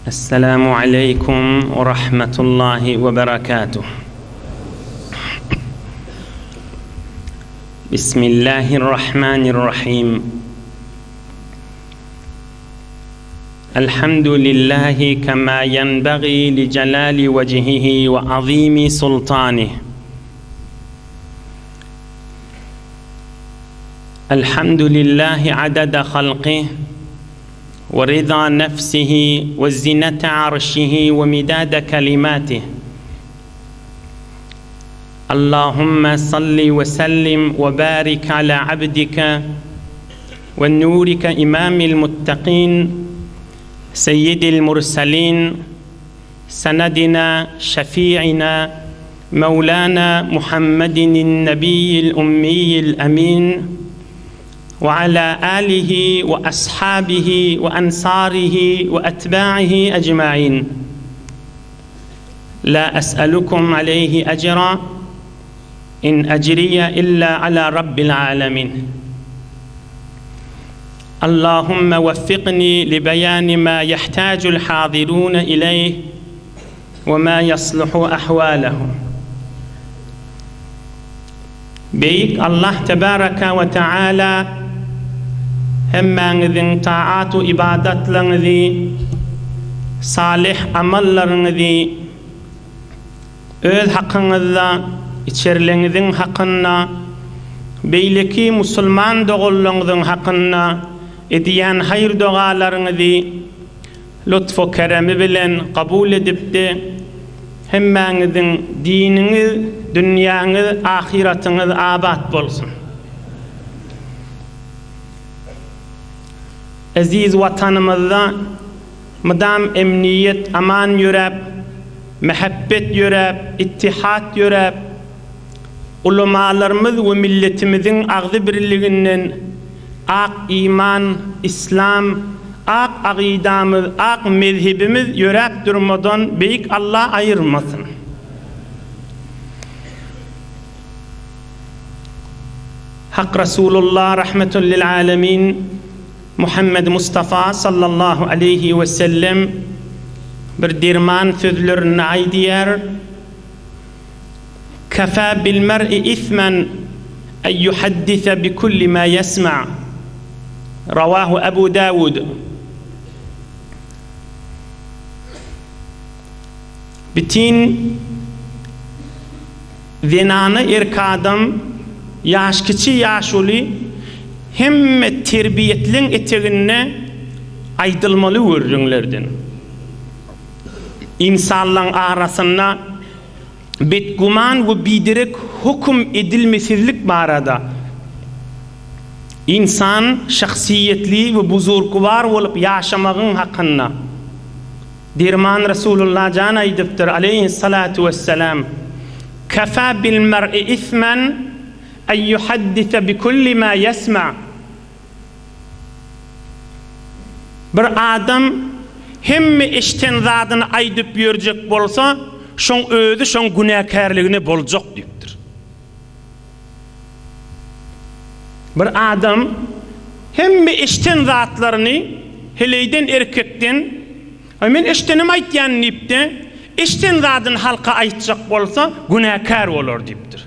Esselamu aleýkum we rahmetullahi we berekatuh. Bismillahirrahmanirrahim. Elhamdülillahi kema yenbagi li celali vecihihi ve azimi sultanih. Elhamdülillahi adada halqih ve rida nefsihi ve zinete arşihi ve midade kelimatih. Allahümme salli ve sellim ve barik ala abdike ve nurike imamil muttakin seyyidil murselin senedina şefi'ina Mevlana Muhammedin nebiyyil ummiyil emin ve ala alihi ve ashabihi ve ensarihi ve etba'ihi ecmain. La es'elukum aleyhi ecra in ecriye illa ala rabbil alemin. Allahümme veffikni li beyani ma yehtacul hazirune ileyh we ma yasluhu ahwalehum. Beýik Allah tebaraka we taala hemmäňiziň taat-u ybadatlaryňyzy, salyh amallaryňyzy öz hakyňyzda, içerileňiziň hakynda, beýleki musulman doganlaryňyzyň hakynda edýän haýyr-dogalaryňyzy lutf-u keremi bilen kabul edipdi. Hemmäňiziň diniňiz, dünýäňiz, ahyratyňyz abat bolsun. Eziz Watanymyzda mydam emniýet, aman ýöräp, mähebbet ýöräp, ittihat ýöräp, ulamalarymyz we milletimiziň agzybirliginden ak iman, islam, ak agydamyz, ak mezhebimiz ýöräp durmadan Beýik Alla aýyrmasyn. Hak Rasulullah rahmetun lil alemin Muhammed Mustafa sallallahu aleýhi we sellem bir derman sözlerinde aýdýar, Kefâ bil-mer'i ismen en yuhaddise bi kulli mâ yesma'. Rawahu Ebu Dawud. Bitin zenana erk adam, ýaş kiçi ýaş uly hemme terbiýetliň eteginde aýdylmaly gürrüňlerden. Ynsanlaň arasynda betgüman we biderek höküm edilmesizlik barada ynsan şahsyýetli we buzurgwar bolup ýaşamagyň hakynda derman Resulullah jan aýdypdyr, aleýhissalatu wessalam, Kefâ bil mer'i ismen en yuhaddise bi kulli mâ yesma. Bir adam hemme eşden zadyny aýdyp ýörjek bolsa, şoň özi şoň günäkärligine boljak diýipdir. Bir adam hemme eşden zatlaryny heleýden erkekden, Aý men eşdenim aýtýan diýip-de, eşden zadyny halka aýtjak bolsa, günäkär bolar diýipdir.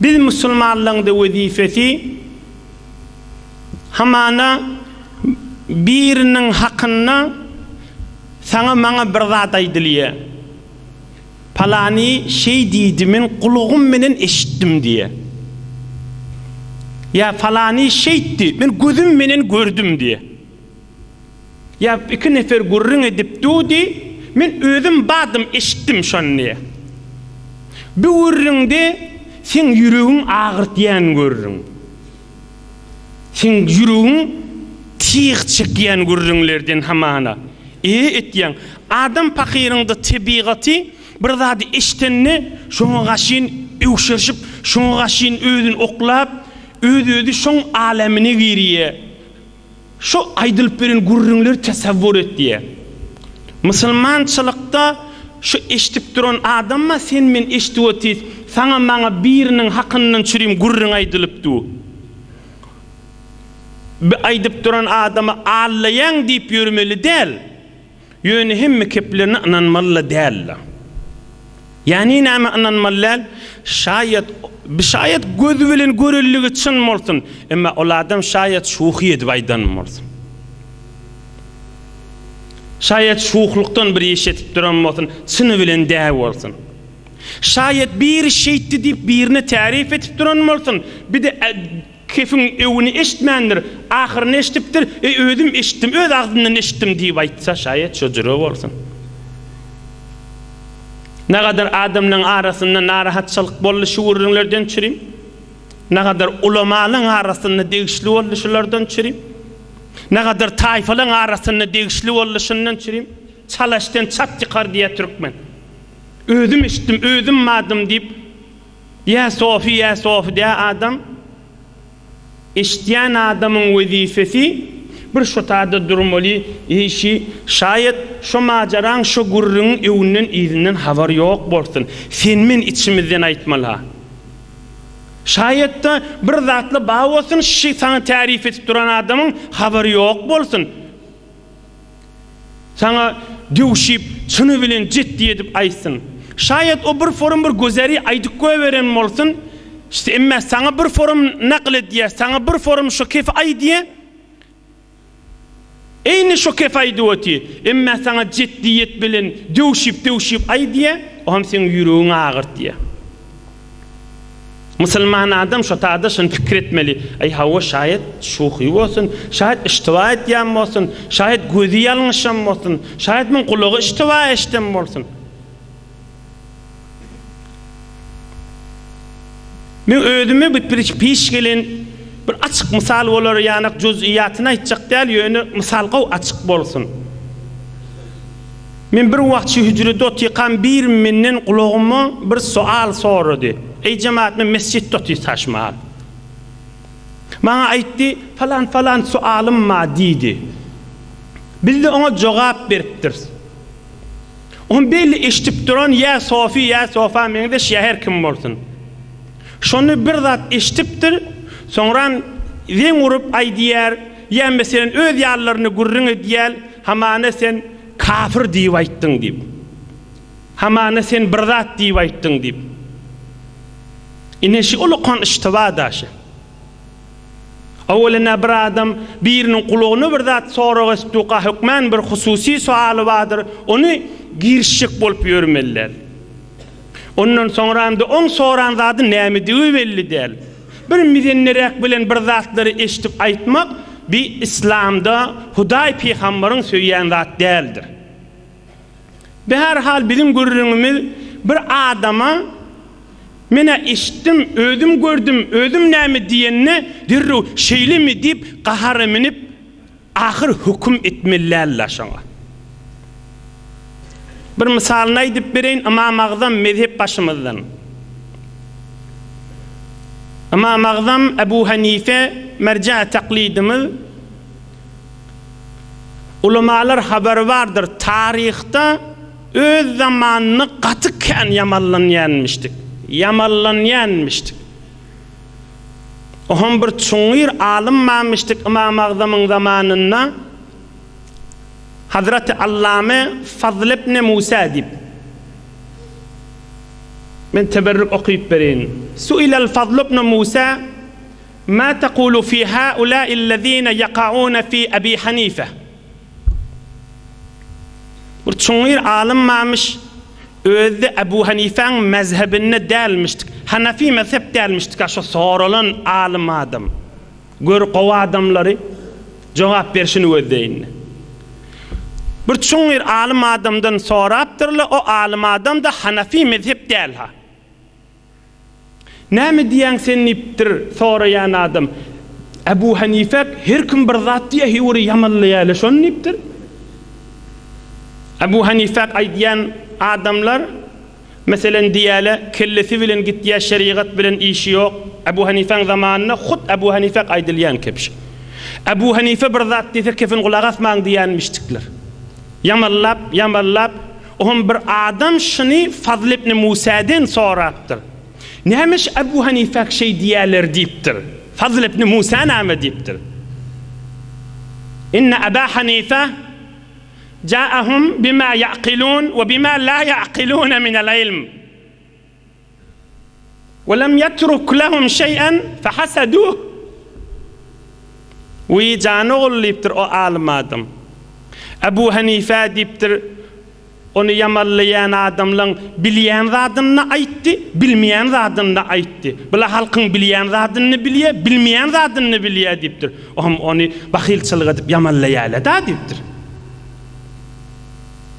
Biz musulmanlaryň-da wezipesi hamana biriniň hakynda saňa maňa bir zat aýdylýar. Palany şeý diýdi men gulagym menen eşitdim diýýär. Ýa palany şeýtdi men gözüm menen gördüm diýýär. Ýa iki nefer gürrüň edip durdy, men özüm bardym eşitdim şony diýýär. Bu gürrüňde seň ýüregiň agyrtýan gürrüň. Seň ýüregiň tyg çekýän gürrüňlerden hamana. E etýäň. Adam pahyryňda tebigaty bir zady eşdende şoňa gaşyn öwşerşip, şoňa gaşyn özüni oklap,. öz-özi şoň alemine girýär. Şo aýdylyp beren gürrüňleri tasawwur etýär. Musulmançylykda şu eşdip duran adamma sen men eşdip otyrys, saňa maňa biriniň hakyndan çürim gürrüň aýdylyp dur. Bi aýdyp duran adamy allaýaň diýip ýörmeli däl. Ýöne hemme keplerine ynanmaly-da däl-le. Ýagny nämä ynanmaly däl? Şaýat, bi şaýat gözi bilen görelligi çyn bolsun, emma ol adam şaýat şuhy edip aýdan bolsun. Şaýat şuhlukdan bir iş edip duran bolsun, çyny bilen däl bolsun. Şaýat biri şeýtdi diýip birine täryp edip duran bolsun, bir-de Kefiň öwüni eşitmändir, ahyryny eşidipdir, Eý, özüm eşitdim, öz agzyndan eşitdim diýip aýtsa, şaýat şo jüre bolsun. Nagadar adamlaň arasynda narahatçylyk boldy şu gürrüňlerden çürim. Nagadar ulamalaň arasynda degişli boldy şulardan çürim. Nagadar taýfalaň arasynda degişli boldy şundan çürim. Çal eşden çat çykar diýýär türkmen. Özüm eşitdim, özüm madym diýip, Ýa sofi ýa sofi dä adam eşitýän adamyň wezipesi bir şo tada durmaly işi şaýat şo majaraň şo gürrüňiň öňünden yzyndan habary ýok bolsun sen men içimizden aýtmaly şaýatda bir zatla ba bolsun şi saňa tärif edip duran adamyň habary ýok bolsun Saňa döwşüp, çyny bilen jitdi edip aýtsyn. Şaýat o bir forum bir gözeri aýdyp goýberen bolsun, emme saňa bir forum nakyl edýär, saňa bir forum şo kefi aýdýar. Eýni şo kefi aýdyp otyr, emme saňa jitdiýet bilen döwşüp-döwşüp aýdýar, o hem seň ýüregiňi agyrtýar. Musulman adam şo tada şuny pikir etmeli, Aý hawa şaýat şuhy bolsun, şaýat iştiba edýän bolsun, şaýat gözi ýalňyşan bolsun, şaýat muň gulagy iştiba eşden bolsun. Men özüme bir piş gelen bir açyk mysal bolar ýanak juz'iýatyny aýtjak däl ýöne mysal gowy açyk bolsun. Men bir wagt şu hüjrede otyrkam bir menden gulagyma bir soal sorady. Eý jemaat men mesjitde otyrka şu mahal. Maňa aýtdy, falan falan soalym bar diýdi. Biz-de oňa jogap beripdiris. Ony belli eşidip duran ýa sofi ýa sofa meňzeş ýa her kim bolsun. Şony bir zat eşidipdir, soňran zeň urup aýdýar, ýa meselem öz ýalylaryna gürrüň edýär, hamana sen Kafir diýip aýtdyň diýip. Hamana sen bir zat diýip aýtdyň diýip. Ine şi ulukan iştiba daşy. Owalena bir adam biriniň gulagyna bir zat sorag etduka hökmän bir hususy soaly bardyr, ony girişjek bolup ýörmeli däl. Ondan soňramda oň soran zady nämedigi belli däl. Bir mizenneräk bilen bir zatlary eşidip aýtmak bi islamda Hudaý pygambaryň söýýän zat däldir. Bi her hal biziň gürrüňimiz bir adama menä eşitdim, özüm gördüm, özüm näme diýende derrew şeýlemi diýip gahara minip Ahyr höküm etmeli däldir şoňa. Bir mysalyny aýdyp bereýin, Ymam Agzam mezhep başymyzdan. Ymam Agzam Ebu Hanife merje taklidimiz ulamalar habary bardyr, taryhda öz zamanynda gaty kän ýamanlanýanmişdik. Ýamanlanýanmişdik. Oham bir çuňňur alym barmyşdyk Ymam Agzamyň zamanynda, Hazreti Allame Fazl ibn Musa diýip. Men teberrük okyp bereýin. Suilel Fazl ibn Musa ma taqulu fi haula'illezine yaqauna fi Abi Hanife. Bir çuňňur alym barmyş, özi-de Ebu Hanifäň mezhebinde dälmişdik. Hanafi mezhep dälmişdik-a şo soralan alym adam. Gör gowy adamlary jogap berşini gözle indi. Bir çuňňur alym adamdan sorapdyrlar, o alym adam-da Hanafi mezhep däl-ha. Näme diýýäň sen diýipdir soraýan adam. Ebu Hanife her kim bir zat diýýär heý ýamanlaýarlar şony diýipdir. Ebu Hanife aýdýan adamlar meselen diýýärler kellesi bilen gitýär şerigat bilen işi ýok. Ebu Hanifäň zamanynda hut Ebu Hanifä aýdylýan kebş. Ebu Hanife bir zat diýse kefin gulak asmaň diýýänmişdikler. Ýamallap, ýamallap, ohm bir adam şuny Fazl ibn Musäden sorapdyr. Nämiş Ebu Hanifä şeý diýýärler diýipdir. Fazl ibn Musa näme diýipdir? Inne Eba Hanife ja'ahum bima ya'kilun we bima la ya'kiluna minel ilm. We lem yetruk lehum şey'en fehaseduh. Wiý, jan ogul diýipdir o alym adam. Ebu Hanife diýipdir, ony ýamanlaýan adamlaň bilýän zadyny-da aýtdy, bilmeýän zadyny-da aýtdy. Bula halkyň bilýän zadyny-da bilýär, bilmeýän zadyny-da bilýär diýipdir. Ohm ony bahylçylyk edip ýamanlaýarlar-da diýipdir.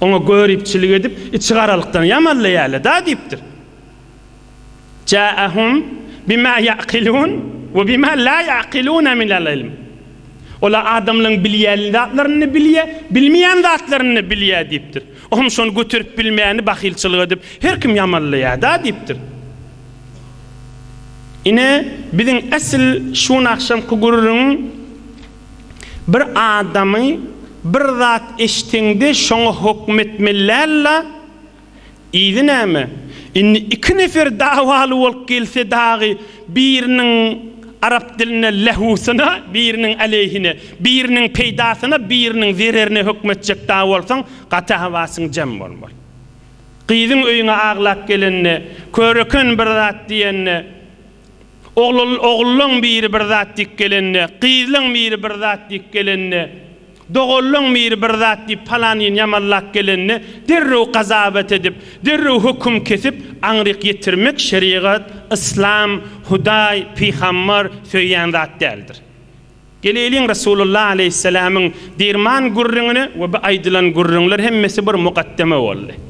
Oňa göripçilik edip, içigaralykdan ýamanlaýarlar-da diýipdir. Ja'ahum bima ya'kilun we bima la ya'kiluna minel ilm. Olar adamlaryň bilýän zatlaryny bilýär, bilmeýän zatlaryny bilýär diýipdir. Ohm şony göterip bilmeýäni bahylçylyk edip, her kim ýamanlaýar-da diýipdir. Ine, biziň esl şu gün agşamky gürrüň bir adamy bir zat eşdeňde şoňa höküm etmeli däl-de, Yzy näme? Indi iki nefer dawaly bolup gelse dagy biriniň arap dilinde lehusyna, biriniň aleýhine, biriniň peýdasyna, biriniň zererine hökmetjek dagy bolsaň, gaty hawasyň jem bolmaly. Gyzyň öýüňe aglap gelende, köreken bir zat diýende, Oglul ogullaň biri bir zat diýip gelende, gyzlaň biri bir zat diýip gelende, doganlaň biri bir zat diýip palanyny ýamanlap gelende, derrew gazabat edip, derrew höküm kesip, aňryk ýetirmek şerigat, yslam, Hudaý, pygambar söýýän zat däldir. Geleýliň Resulullah aleýhissalamyň dirman gürrüňine we bu aýdylan gürrüňler hemmesi bir mukaddeme boldy.